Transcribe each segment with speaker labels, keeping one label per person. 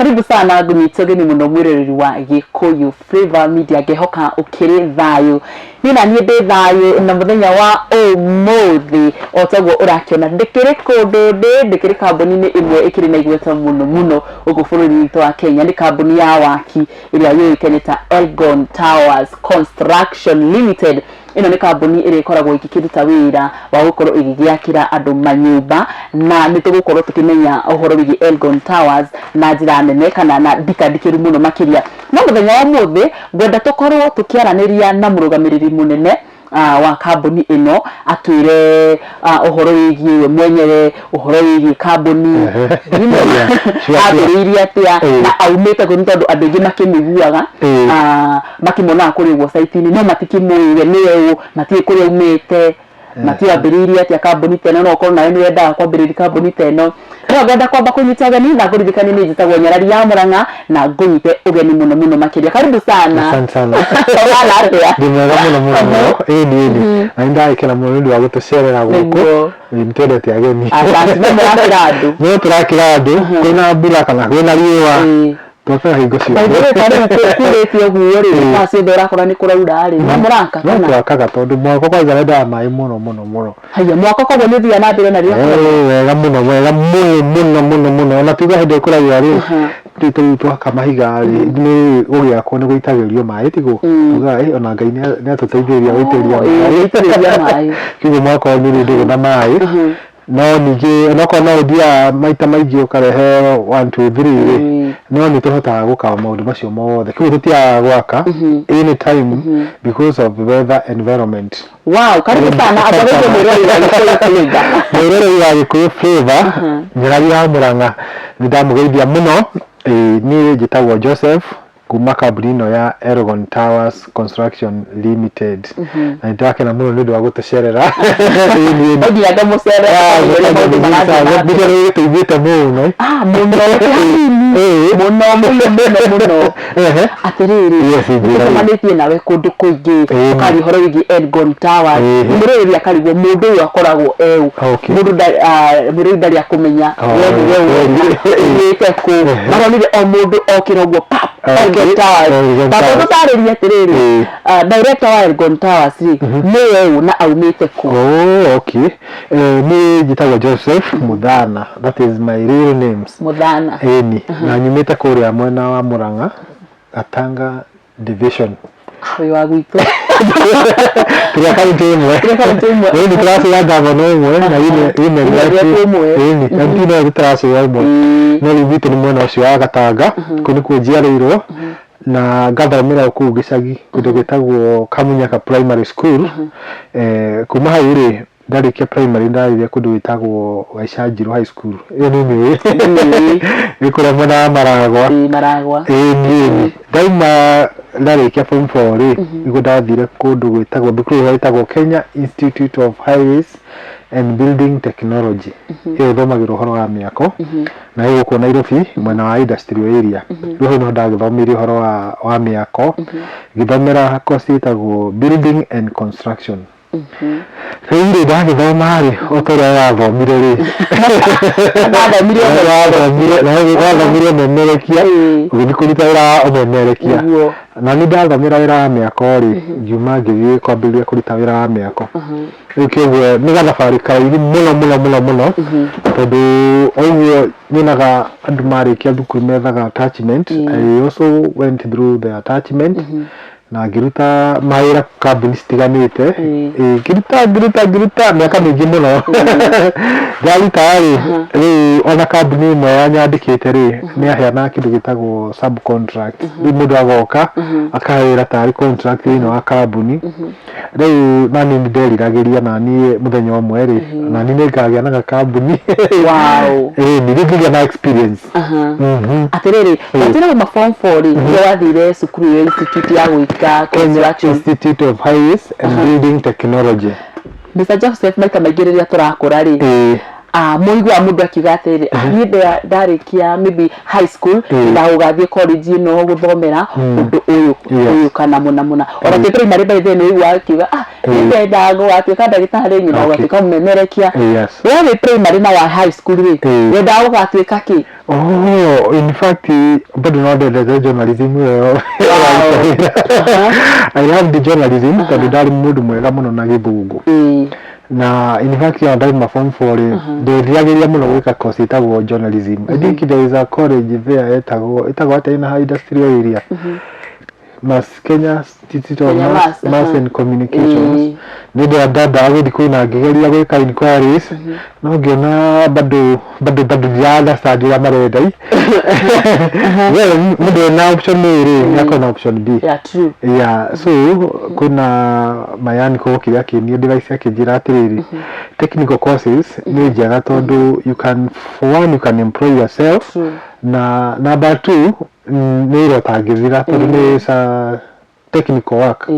Speaker 1: Karibu sana, ngũnyite ũgeni mũno mwĩroreri wa Gĩkũyũ Flavour Media, ngehoka ũkĩrĩ thayũ. Niĩ na niĩ ndĩ thayũ, na mũthenya wa ũmũthĩ o taguo ũrakĩona ndĩkĩrĩ kũndũ ndĩkĩrĩ kambuni-inĩ ĩmwe ĩkĩrĩ na igweta mũno mũno gũkũ bũrũri witũ wa Kenya. Nĩ kambuni ya waki ĩrĩa yũĩkaine ta Elgon Towers Construction Limited. Ĩno nĩ kambuni ĩrĩa ĩkoragwo ĩgĩkĩruta wĩra wa gũkorwo ĩgĩgĩakĩra andũ manyũmba, na nĩ tũgũkorwo tũkĩmenya ũhoro wĩgiĩ Elgon Towers na njĩra nene kana na ndikandikĩru mũno makĩria. No mũthenya wa ũmũthĩ ngwenda tũkorwo tũkĩaranĩria na mũrũgamĩrĩri mũnene wa kambuni ĩno, atwĩre ũhoro wĩgiĩ we mwenyewe, ũhoro wĩgiĩ kambuni, ambĩrĩirie atĩa na aumĩte kũ, nĩ tondũ andũ aingĩ makĩmĩiguaga, makĩmonaga kũrĩa ũguo site-inĩ, no matikĩmũĩ we nĩwe ũ, matiũĩ kũrĩa aumĩte, matiũĩ ambĩrĩirie atĩa kambuni ta ĩno. No ũkorwo nawe nĩ wendaga kwambĩrĩria kambuni ta ĩno. No ngwenda kwamba kũnyita ũgeni na ngũririkanie niĩ njĩtagwo Nyarari ya Mũrang'a, na ngũnyite ũgeni mũno mũno makĩria. Karibu sana.
Speaker 2: Asante sana.
Speaker 1: Ũhana atĩa?
Speaker 2: Ndĩ mwega mũno mũno mũno. Ĩni ĩni. Na nĩ ndagĩkena mũno nĩ ũndũ wa gũtũcerera gũkũ. Ĩĩ, nĩ twendete ageni.
Speaker 1: Asante. No mũrakĩra andũ?
Speaker 2: No tũrakĩra andũ, kwĩna mbura kana kwĩna riũa. Twakaga hingo
Speaker 1: ciothe. By the way, ta rĩu kurĩte ũguo rĩ, thaa ciothe ũrakora nĩ kũraura rĩ, no mũraka
Speaker 2: No kana? Twakaga tondũ mwako kwanza wendaga maĩ mũno mũno mũno.
Speaker 1: Haya, mwako koguo nĩ ũthiaga na mbere na rĩrĩa kũraura?
Speaker 2: Wega mũno, wega mũno mũno mũno mũno. Ona tuga hĩndĩ ĩrĩa kũraura rĩ, rĩu ta rĩu twaka mahiga rĩ, nĩ gũgĩakwo nĩ gũitagĩrĩrio maĩ tiguo? Tugaga ona Ngai nĩ atũteithĩrĩria gũitĩrĩria maĩ.
Speaker 1: Gũitĩrĩria maĩ.
Speaker 2: Koguo mwako nĩ ndũgũ na maĩ. No ningĩ onokorwo no ũthiaga maita maingĩ ũkarehe one two three rĩ, no nĩ tũhotaga gũkaba maũndũ macio mothe. Koguo tũtiagaga gwaka any time because of weather environment.
Speaker 1: Wow, karibu sana, akorwo mwĩroreri wa Gĩkũyũ Flavour.
Speaker 2: Mwĩroreri wa Gĩkũyũ Flavour, Nyarari ya Mũrang'a, nĩ ndamũgeithia mũno. Ĩĩ, niĩ njĩtagwo Joseph kuma kambuni ĩno ya Elgon Towers Construction Limited, na nĩ ndakena mũno nĩ ũndũ wa gũtũcerera. Ĩĩ,
Speaker 1: No nginya ngamũcerera tondũ ũrĩa maũndũ marathiĩ na mbere.
Speaker 2: Nĩ gĩteithĩte mũno.
Speaker 1: Ah, mũno ti hanini. Mũno mũno mũno mũno. Atĩrĩrĩ,
Speaker 2: Yes, njĩra.
Speaker 1: nĩtũcemanĩtie nawe kũndũ kũingĩ, ũkaria ũhoro wĩgiĩ Elgon Towers. Mũrĩrĩri akarigwo mũndũ ũyũ akoragwo eũ. Mũndũ mũrĩrĩ ndarĩ akũmenya we nĩwe ũ, umĩte kũ. Maronire o mũndũ okĩra ũguo pap, Elgon Towers.
Speaker 2: Elgon
Speaker 1: Baba,
Speaker 2: Towers.
Speaker 1: ũtũtarĩrie atĩrĩrĩ, director wa Elgon Towers rĩ, nĩwe ũ na aumĩte kũ?
Speaker 2: Oh, okay. Niĩ njĩtagwo Joseph Muthana. That is my real names.
Speaker 1: Mũthana.
Speaker 2: Ĩni, na nyumĩte kũrĩa mwena wa Murang'a, Gatanga Division.
Speaker 1: Wĩ wa gwitũ.
Speaker 2: Tũrĩ a kaunti ĩmwe.
Speaker 1: Tũrĩ a kaunti ĩmwe.
Speaker 2: Ĩni, tũracera ngavana ũmwe na women
Speaker 1: Women
Speaker 2: rep.
Speaker 1: Rep ũmwe.
Speaker 2: Ĩni, MP no tũracera ũmwe. No rĩu gwitũ nĩ mwena ũcio wa Gatanga, kũu nĩkuo njiarĩirwo na ngathomera o kũu gĩcagi kũndũ gwĩtagwo Kamunyaka Primary School. Kuma hau rĩ, ndarĩkia primary ndathire kũndũ gwĩtagwo Gaicanjirũ High School. Ĩyo nĩ ũmĩũĩ?
Speaker 1: Ndimĩũĩ.
Speaker 2: Ĩ kũrĩa mwena wa Maragwa.
Speaker 1: Ĩĩ, Maragwa.
Speaker 2: Ĩĩ ĩni. Ndauma ndarĩkia form 4 rĩ, nĩguo ndathire kũndũ gwĩtagwo, thukuru ĩrĩa ĩtagwo Kenya Institute of Highways and Building Technology. Ĩyo ĩthomagĩrwo ũhoro wa mĩako na ĩ gũkũ Nairobi mwena wa industrial area. Rĩu hau nĩho ndagĩthomeire ũhoro wa mĩako, ngĩthomera course ĩtagwo Building and Construction. Rĩu rĩ, ndagĩthoma rĩ, o ta ũrĩa wathomire rĩ,
Speaker 1: Ndathomire
Speaker 2: wathomire ũmemerekia, ũgĩthiĩ kũruta wĩra wa ũmemerekia. Na niĩ ndathomera wĩra wa mĩako rĩ, ngiuma ngĩthiĩ kwambĩrĩria kũruta wĩra wa mĩako. Rĩu kĩoguo nĩ gathabarĩ karaihu mũno mũno mũno mũno, tondũ o ũguo nyonaga andũ marĩkia thukuru methaga attachment, I also went through the attachment, na ngĩruta mawĩra kambuni citiganĩte. Ĩĩ, ngĩruta ngĩruta ngĩruta mĩaka mĩingĩ mũno. Ndaruta rĩ, rĩu ona kambuni ĩmwe yanyandĩkĩte rĩ, nĩ yaheanaga kĩndũ gĩtagwo subcontract. Rĩu mũndũ agoka akahe wĩra tarĩ contract thĩinĩ wa kambuni. Rĩu nani nĩ nderiragĩria naniĩ mũthenya ũmwe rĩ, nani nĩ ngagĩa na gakambuni. Ĩĩ, nĩ ngĩgĩa na experience.
Speaker 1: Atĩrĩrĩ, watwĩra uma form 4 rĩ, nĩguo wathire cukuru ĩyo, institute ya gwĩka
Speaker 2: Kenya
Speaker 1: construction.
Speaker 2: Institute of Highways and Building Technology.
Speaker 1: Mr Joseph, maita maingĩ rĩrĩa tũrakũra rĩ, Ah, mũiguaga mũndũ akiuga atĩrĩrĩ, "Ah, niĩ ndarĩkia maybe high school, ndagũgathiĩ college ĩno gũthomera ũndũ ũyũ ũyũ kana mũna mũna." Ona twĩ primary, by then, ũiguaga akiuga, "Ah, niĩ ndenda gũgatuĩka ndagĩtarĩ, nyina gũgatuĩka mũmemerekia." We wĩ primary na wa high school rĩ, wendaga gũgatuĩka kĩ?
Speaker 2: Oh, in fact, bado no ndendete journalism ĩyo. I loved journalism tondũ ndarĩ mũndũ mwega mũno na gĩthũngũ. Na in fact, ona ndauma form 4 rĩ, ndethiagĩria mũno gwĩka course ĩtagwo journalism. I think there is a college there ĩtagwo atĩa, ĩna industrial area, Mass Kenya Institute of
Speaker 1: Kenya
Speaker 2: Mass,
Speaker 1: Mass,
Speaker 2: Mass and Communications. Nĩ ndandaga gũthiĩ kũu na ngĩgeria gwĩka inquiries, no ngĩona bado ndira understand ũrĩa marenda. Well, mũndũ ena option A rĩ, nĩakorwo na option B.
Speaker 1: Yeah, true.
Speaker 2: Yeah, so kwĩna mayani okire akĩnia device, akĩnjĩra atĩrĩrĩ, technical courses nĩ njega tondũ you can, for one, you can employ yourself, na number two, nĩ wĩra ũtangĩthira tondũ nĩ sa technical work.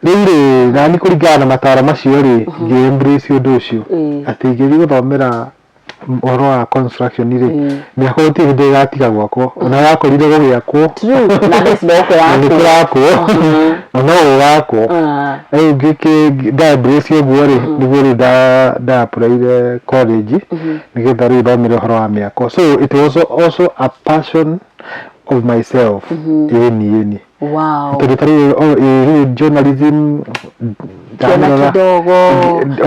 Speaker 2: Rĩu rĩ, nani kũringana na mataro macio rĩ, ngĩ embrace ũndũ ũcio atĩ ingĩthiĩ gũthomera ũhoro wa construction rĩ, mĩako gũtirĩ hĩndĩ ĩgatiga gwakwo, ona yakorire gũgĩakwo.
Speaker 1: True, na this no
Speaker 2: Na nĩ
Speaker 1: kũrakwo.
Speaker 2: kũrakwo na no gũgakwo. Rĩu ngĩkĩ nda embrace ũguo rĩ, nĩguo rĩu nda applyire college nĩgetha rĩu thomere ũhoro wa mĩako. So it was also a passion of myself, ĩni. Tondũ ta rĩu rĩu journalism
Speaker 1: Kĩona
Speaker 2: ndamĩrora-
Speaker 1: kidogo.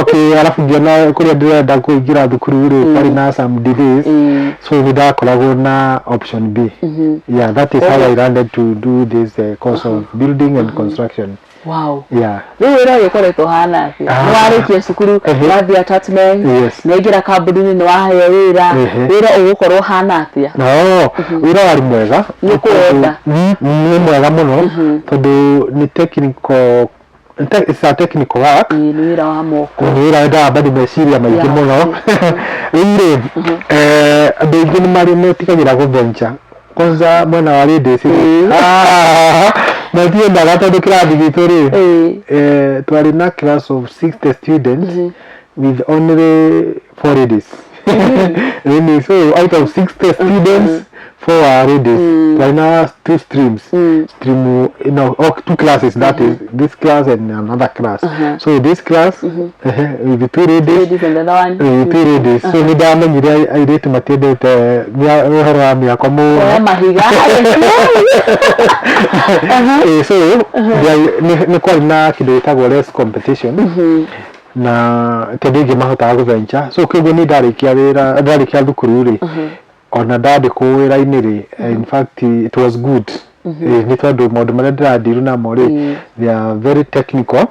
Speaker 2: Okay, arabu ngĩona kũrĩa ndĩrenda kũingĩra thukuru rĩ, kwarĩ na some delays, so nĩ ndakoragwo na option B. Yeah, that is how I landed to do this course of building and construction.
Speaker 1: Rĩu wĩra ũyũ ũkoretwo ũhana atĩa? Nĩ warĩkia cukuru, wathiĩ attachment, nĩ waingĩra kambuni-inĩ, nĩ waheo wĩra. Wĩra ũgũkorwo ũhana atĩa?
Speaker 2: No, wĩra warĩ mwega.
Speaker 1: Nĩ ũkũwenda?
Speaker 2: Nĩ mwega mũno tondũ nĩ technical, it's a technical work.
Speaker 1: Ĩĩ, nĩ wĩra wa moko.
Speaker 2: Nĩ wĩra wendaga bado meciria maingĩ mũno. Rĩu rĩ, andũ aingĩ nĩ marĩ metigagĩra gũventure, kwanza mwena wa ladies rĩ. Ah, matiendaga tondũ kĩrathi gitũ rĩ, twarĩ na class of 60 students with only four ladies. Really, so out of 60 students, four are ladies. Twarĩ na two streams, stream, oh, two classes, that is this class and another class. So this class with the two ladies,
Speaker 1: Ladies and the other one.
Speaker 2: With two ladies. So nĩ ndamenyire airĩtu matiendete ũhoro wa mĩako mũno.
Speaker 1: Kuoya mahiga.
Speaker 2: So nĩ kwarĩ na kĩndũ gĩtagwo less competition na ti andũ aingĩ mahotaga gũventure. So kĩguo niĩ ndarĩkia wĩra, ndarĩkia thukuru rĩ, ona ndandĩkwo wĩra-inĩ rĩ, in fact it was good. Nĩ tondũ maũndũ marĩa ndĩradiru namo rĩ, they are very technical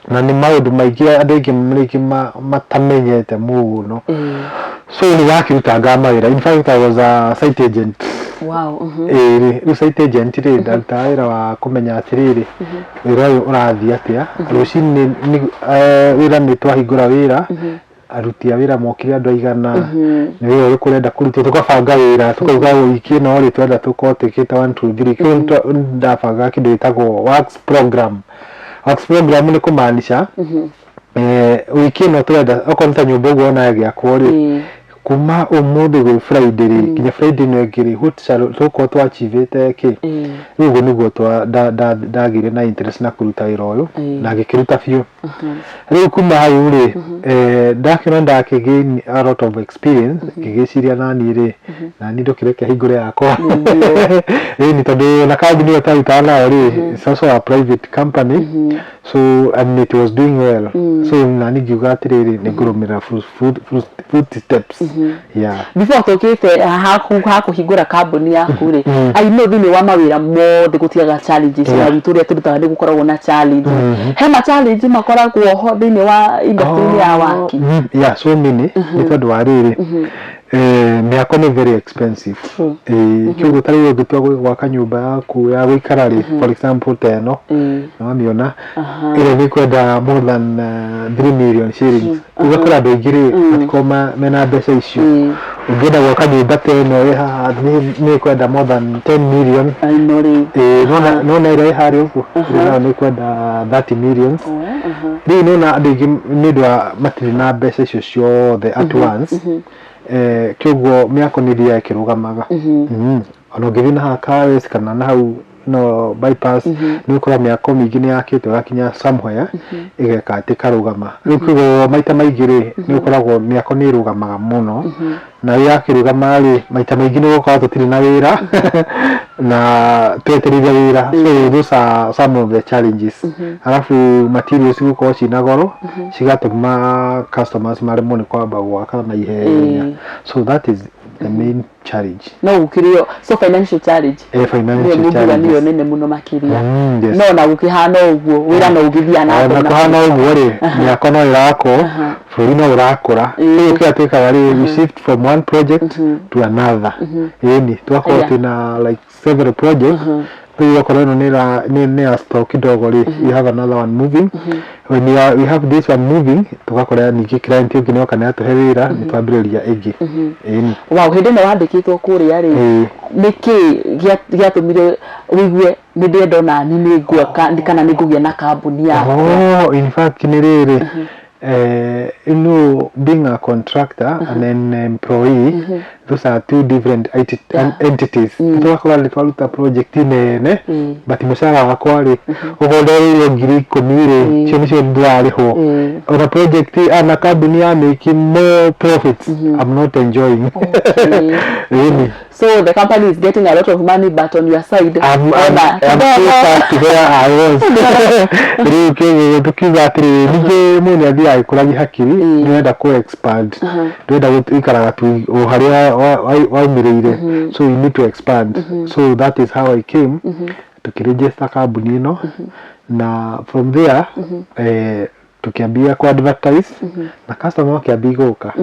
Speaker 2: na nĩ maũndũ maingĩ andũ aingĩ rĩngĩ matamenyete mũno. So nĩ wakĩrutanga mawĩra. In fact, I was a site agent. Ĩĩ rĩ, rĩu site agent rĩ, ndarutaga wĩra wa kũmenya atĩrĩrĩ, wĩra ũyũ ũrathiĩ atĩa rũcinĩ. Wĩra nĩ twahingũra wĩra, aruti a wĩra mokire andũ aigana, nĩ wĩra ũrĩkũ ũrenda kũrutwo, tũkabanga wĩra, tukauga wiki ĩno rĩ, twenda tũkorwo twĩkĩte 1 2 3. Kĩu ndabangaga kĩndũ gĩtagwo works program. Works program nĩ kũmaanisha wiki ĩno tũrenda, okorwo nĩ ta nyũmba ũguo ona ĩgĩakwo rĩ, kuma ũmũthĩ gwĩ Friday rĩ, nginya Friday ĩno ĩngĩ rĩ, what shall tũgũkorwo twachievĩte kĩ. Rĩu ũguo nĩguo ndagĩire na interest na kũruta wĩra ũyũ na ngĩkĩruta biũ. Rĩu kuma hau rĩ, ndakĩona ndakĩgain a lot of experience, ngĩgĩciria naniĩ rĩ, nani ndũkĩreke hingũre yakwa. Ĩni tondũ na kambuni ĩyo twarutaga nayo rĩ, it's also a private company, so and it was doing well, so nani ngiuga atĩrĩrĩ, nĩ ngũrũmĩrĩra footsteps, yeah.
Speaker 1: Before tũkĩte hakũhingũra kambuni yaku rĩ, I know thĩinĩ wa mawĩra mothe gũtigaga challenges. Na witũ ũrĩa tũrutaga nĩ gũkoragwo na challenge. He ma challenge makoragwo ho thĩinĩ wa industry ya waki?
Speaker 2: Yeah, so many. Nĩ tondũ wa rĩrĩ, Mĩako nĩ very expensive. Kĩoguo ta rĩu ũngĩtua gwaka nyũmba yaku ya gũikara rĩ, for example ta ĩno nĩwamĩona, ĩrĩa nĩ kwenda more than 3 million shillings. Ũgakora andũ aingĩ rĩ matikoragwo mena mbeca icio. Ũngĩenda gwaka nyũmba ta ĩno ĩ haha nĩ ĩkwenda more than 10 million.
Speaker 1: Ĩno rĩu.
Speaker 2: Ĩĩ, nĩwona ĩrĩa ĩ harĩa ũguo, ĩrĩa nayo nĩ ĩkwenda 30 millions. Rĩu nĩwona andũ aingĩ nĩ ũndũ wa matirĩ na mbeca icio ciothe at once, kĩoguo mĩako nĩ ĩthiaga ĩkĩrũgamaga. Ona ũngĩthiĩ na haha Karis kana na hau no bypass, nĩ ũgũkora mĩako mĩingĩ nĩ yakĩtwo ĩgakinya somewhere ĩgeka atĩ ĩkarũgama. Rĩu kwoguo maita maingĩ rĩ, nĩ ũkoragwo mĩako nĩ ĩrũgamaga mũno, na rĩrĩa yakĩrũgama rĩ, maita maingĩ nĩ ũgũkora tũtirĩ na wĩra na twetereire wĩra. So those are some of the challenges. Arabu materials gũkorwo ciĩna goro cigatũma customers maremwo nĩ kwamba gwaka na ihenya. So that is the main challenge.
Speaker 1: No gũkĩrĩ so financial challenge.
Speaker 2: Financial
Speaker 1: nĩyo mũngiuga nĩyo
Speaker 2: challenges.
Speaker 1: Nene mũno makĩria.
Speaker 2: Yes.
Speaker 1: No na gũkĩhana ũguo, wĩra no ũgĩthiaga na
Speaker 2: Ona
Speaker 1: mbere na
Speaker 2: kũhana ũguo rĩ, mĩako no ĩrakwo, bũrũri no ũrakũra. Rĩu kĩrĩa twĩkaga rĩ, we shift from one project to another. Ĩni tũgakorwo twĩna like several projects. Rĩu okorwo ĩno nĩ ya stock kidogo rĩ, we have another one moving. When we have this one moving, tũgakora ningĩ client ũngĩ nĩoka nĩ atũhe wĩra, nĩ twambĩrĩria ĩngĩ. Ĩni.
Speaker 1: Wow, hĩndĩ ĩno wandĩkĩtwo kũrĩa rĩ, nĩkĩ gĩatũmire ũigue nĩ ndĩrenda onani nĩ ngwaka kana nĩ ngũgĩa na kambuni yakwa?
Speaker 2: Oh, in fact nĩ rĩrĩ, being a contractor and an employee, those are two different entities. Tũgakora nĩ twaruta project nene, but mũcara wakwa rĩ, ũguo nderĩirwo 10,000 rĩ, icio nĩcio ndĩrarĩhwo. Ona project ana kambuni ya make more profits, I'm not enjoying. Ĩni.
Speaker 1: So the company is getting a lot of money, but on your side
Speaker 2: I'm,
Speaker 1: ona
Speaker 2: I'm still stuck where I was. Rĩu kĩguo tukiuga atĩrĩrĩ, ningĩ mũndũ nĩ athiaga agĩkũragia hakiri, nĩ ũrenda kũ expand, ndũrenda gũikaraga tu o harĩa waumĩrĩire, so you need to expand. So that is how I came tukĩregister kambuni ĩno, na from there tukĩambia ku advertise na customer makĩambia gũka,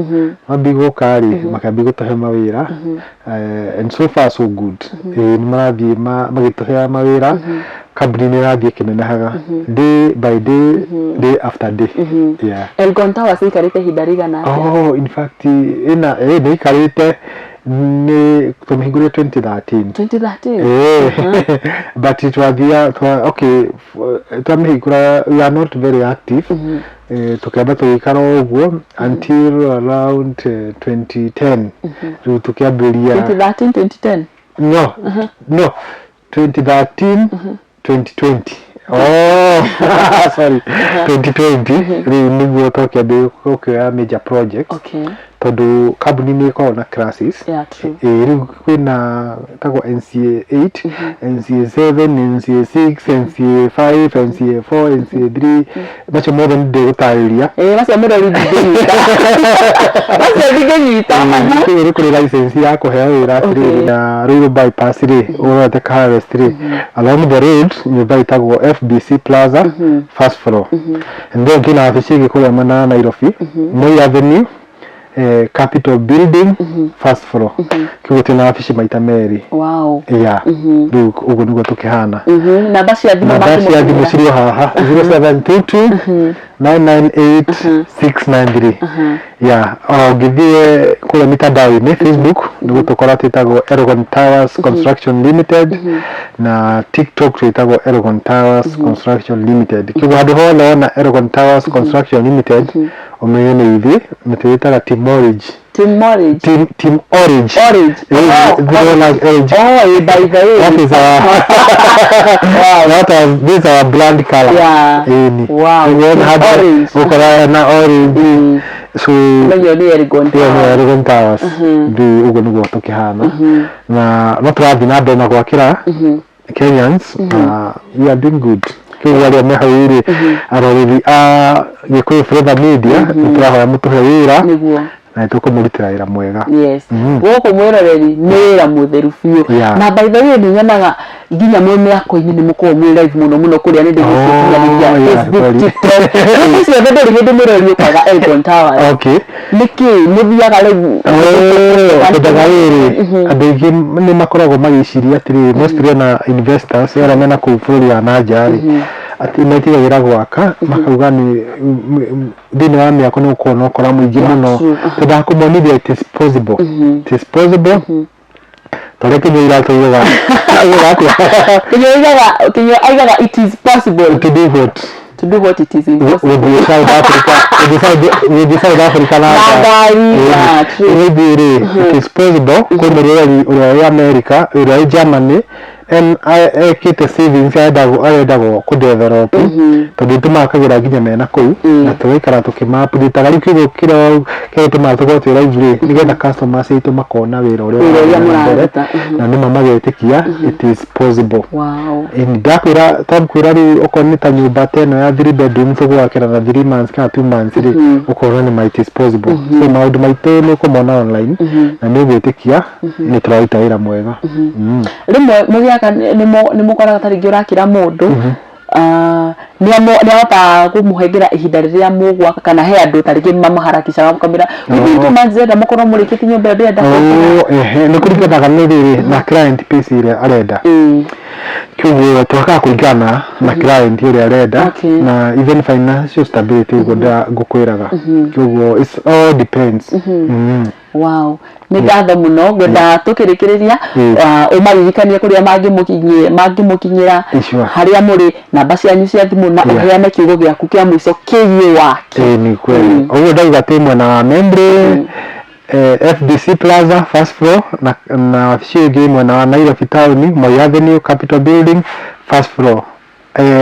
Speaker 2: mambia gũka rĩ, makĩambia gũtũhe mawĩra, and so far so good. Nĩ marathiĩ magĩtũheaga mawĩra, kambuni nĩ ĩrathiĩ ĩkĩnenehaga day by day, day after day, yeah.
Speaker 1: Elgon Towers ĩikarĩte ihinda rĩigana atĩa?
Speaker 2: Oh, in fact ĩna nĩ ikarĩte, nĩ tũmĩhingũrire 2013.
Speaker 1: 2013.
Speaker 2: But twathia twa, okay, twamĩhingũra we are not very active. Tukĩamba tũgĩikara o ũguo until around 2010, rĩu tũkĩambĩrĩria.
Speaker 1: 2013, 2010?
Speaker 2: No, 2013, 2020. Oh, sorry, 2020 rĩu nĩguo twakĩambĩrĩria gũkĩoya major projects, tondũ kambuni nĩ ĩkoragwo na classes.
Speaker 1: Yeah, true.
Speaker 2: Ĩĩ, rĩu kwĩna ĩtagwo NCA 8, NCA 7, NCA 6, NCA 5, NCA 4, NCA 3, macio mothe nĩ ndĩgũtarĩria.
Speaker 1: Ĩĩ, macio mũrori ndingĩnyita, macio ndingĩnyita.
Speaker 2: Rĩu nĩ kũrĩ license ya kũheo wĩra atĩrĩrĩ, na Ruiru bypass rĩ, ũrorete Kahawa West rĩ, along the road, nyũmba ĩtagwo FBC Plaza, first floor. And then twĩna wabici ĩngĩ kũrĩa mwena wa Nairobi, Moi Avenue, Capital Building, first floor. Kĩguo twĩna wabici maita merĩ. Yeah, rĩu ũguo nĩguo tũkĩhana.
Speaker 1: Namba cia thimũ?
Speaker 2: Namba cia thimũ cirĩ o haha, 0722 998 693. Yeah, o ũngĩthiĩ kũrĩa mitandao-inĩ, Facebook nĩguo tũkora twĩtagwo Elgon Towers Construction Limited, na TikTok twĩtagwo Elgon Towers Construction Limited. Kĩguo handũ hothe wona Elgon Towers Construction Limited, ũmenye nĩ ithuĩ, na twĩtaga Team Orange.
Speaker 1: Team Orange.
Speaker 2: Team Orange.
Speaker 1: Orange.
Speaker 2: Eh,
Speaker 1: Oh,
Speaker 2: they like orange.
Speaker 1: Oh, by the way.
Speaker 2: That is our that is this is our brand color. Ĩni. Nĩguo
Speaker 1: Team
Speaker 2: handũ
Speaker 1: Orange.
Speaker 2: ũkora na orange. So
Speaker 1: Ũmenye nĩ Elgon
Speaker 2: ĩyo nĩ
Speaker 1: Towers.
Speaker 2: Elgon Towers. Rĩu ũguo nĩguo tũkĩhana. Na no tũrathiĩ na mbere na gwakĩra Kenyans, na we are doing good. Kĩguo arĩa me hau rĩ, aroreri a Gĩkũyũ Flavour Media, nĩ tũrahoya mũtũhe wĩra na nĩ tũkũmũrutĩra wĩra mwega.
Speaker 1: Yes, gũkũ mwĩroreri nĩ wĩra mũtheru biũ. Na by the way, nĩ nyonaga Nginya mwĩ mĩako-inĩ nĩ mũkoragwo mwĩ live mũno mũno kũrĩa nenda-inĩ cia ũkinyanĩria,
Speaker 2: Oh, yeah,
Speaker 1: Facebook,
Speaker 2: kweli.
Speaker 1: TikTok, Gũkũ ciothe ndũrĩ hĩndĩ mũrori ũkaga Elgon Towers. Nĩkĩ mũthiaga live?
Speaker 2: Endaga rĩrĩ, andũ aingĩ nĩ makoragwo magĩciria atĩrĩrĩ, mostly ona investors arĩa mena kũu bũrũri wa nanja rĩ, atĩ metigagĩra gwaka, makauga nĩ thĩinĩ wa mĩako nĩ gũkorwo na ũkora mũingĩ mũno. Twendaga kũmonithia it is possible, it is possible, ta ũrĩa Kĩnyua iratũigaga, augaga atĩa?
Speaker 1: Kinyua aigaga it is possible.
Speaker 2: To do what?
Speaker 1: To do what it is impossible.
Speaker 2: With South Africa, with South Africa na
Speaker 1: Na ngari, yeah, true.
Speaker 2: Maybe rĩ, it is possible kwĩ mũroreri ũrĩa wĩ America, ũrĩa wĩ Germany, ekĩte savings, arendagwo kũ develop, tondũ tũmakagĩra nginya mena kũu na tũgaikara tũkĩma-update-aga. Rĩu kĩguo kĩrĩa gĩtũmaga tũkorwo twĩ live rĩ, nĩgetha customers aitũ makona wĩra ũrĩa
Speaker 1: Wĩra ũrĩa
Speaker 2: ũrathiĩ na mbere,
Speaker 1: mũraruta,
Speaker 2: na nĩma magetĩkia it is possible. Ĩni ndakwĩra, twakwĩra rĩu okorwo nĩ ta nyũmba ta ĩno ya 3 bedroom tũgwakĩra na 3 months kana 2 months rĩ, ũkona nĩ ma it is possible. So maũndũ maitũ nĩ ũkũmona online na nĩ ũgwĩtĩkia nĩ tũraruta wĩra mwega.
Speaker 1: Rĩmwe mũgĩaka nĩ mũkoraga ta rĩngĩ ũrakĩra mũndũ, nĩ ahotaga kũmũhengera ihinda rĩrĩa mũgwaka, kana he andũ ta rĩngĩ mamaharakicaga mũkamwĩra within 2 months ndĩrenda mũkorwo mũrĩkĩtie nyũmba ĩyo ndĩrenda gwaka.
Speaker 2: Oh, ehe, nĩ kũringanaga nĩ rĩrĩ na client pace ĩrĩa arenda. Kĩguo twakaga kũringana na client ũrĩa arenda na even financial stability, ũguo ngũkwĩraga. Kĩguo it's all depends.
Speaker 1: Wow, nĩ ngatho mũno. Ngwenda tũkĩrĩkĩrĩria, ũmaririkanie kũrĩa mangĩmũkinyĩra, harĩa mũrĩ, namba cianyu cia thimũ, na ũheane kiugo gĩaku kĩa mũico kĩgiĩ waki.
Speaker 2: Ĩĩ, nĩ kweli. Ũguo ndauga twĩ mwena wa Membley, FBC Plaza, first floor, na wabici ĩngĩ mwena wa Nairobi town, Moi Avenue, Capital Building, first floor.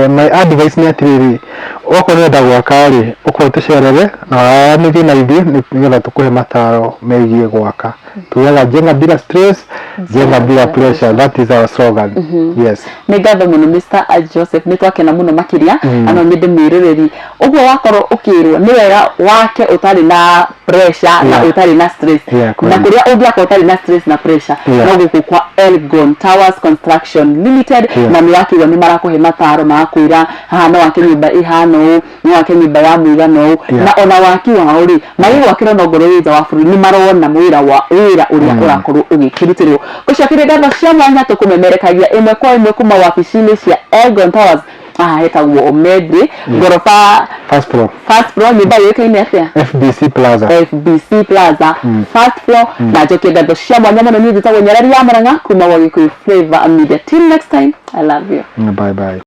Speaker 2: My advice nĩ atĩrĩrĩ, okorwo nĩ ũrenda gwaka rĩ, ũkorwo tũcerere na waranĩrie na ithuĩ nĩgetha tũkũhe mataro megiĩ gwaka. Tugaga jenga bila stress, jenga bila pressure, that is our slogan, yes.
Speaker 1: Nĩ ngatho mũno, Mr Joseph, nĩ twakena mũno makĩria. Ano nyende mwĩroreri ũguo wakorwo ũkĩrwo nĩ wega wake ũtarĩ na pressure na ũtarĩ na stress, na kũrĩa ũngĩaka ũtarĩ na stress na pressure, no gũkũ kwa Elgon Towers Construction Limited. Na nĩ wakĩigua nĩ marakũhe mataro, marakwĩra haha no wake nyũmba ĩhana ũũ, no wake nyũmba ya mũigana ũũ, na ona waki wao rĩ, magĩgwakĩra ona ngorwo wĩ nja wa bũrũri, nĩ marona wĩra wa wĩra ũrĩa ũrakorwo ũgĩkĩrutĩrwo. Gũcokeria ngatho cia mwanya, tũkũmemerekagia ĩmwe kwa ĩmwe kuma wabici-inĩ cia Elgon Towers. Haha hetagwo Membley, ngoroba
Speaker 2: First floor.
Speaker 1: First floor, nyũmba yũĩkaine atĩa?
Speaker 2: FBC Plaza.
Speaker 1: FBC Plaza, first floor. Na njokie ngatho cia mwanya mũno. Niĩ njĩtagwo Nyarari ya Mũrang'a kuma gwa Gĩkũyũ Flavor Media. Till next time, I love you.
Speaker 2: Bye bye.